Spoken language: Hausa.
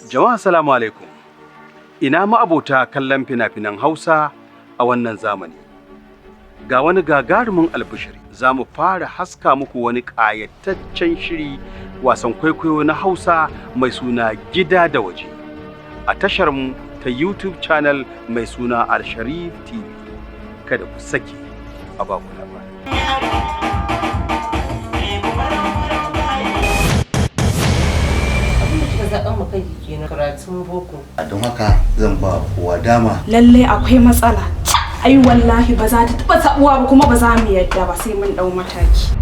Jama'a, salamu alaikum. Ina ma'abota kallon fina-finan Hausa a wannan zamani. Ga wani gagarumin albishiri, za mu fara haska muku wani ƙayataccen shiri, wasan kwaikwayo na Hausa mai suna Gida da Waje, a tashar mu ta YouTube channel mai suna Al-Sharif TV. Kada ku sake a baku labari. Abin da kika zaɓan ma kanki kenan, karatun boko. Don haka zan ba kowa dama. Lallai akwai matsala. Ai wallahi ba za ta taɓa taɓuwa ba, kuma ba za mu yadda ba sai mun ɗau mataki.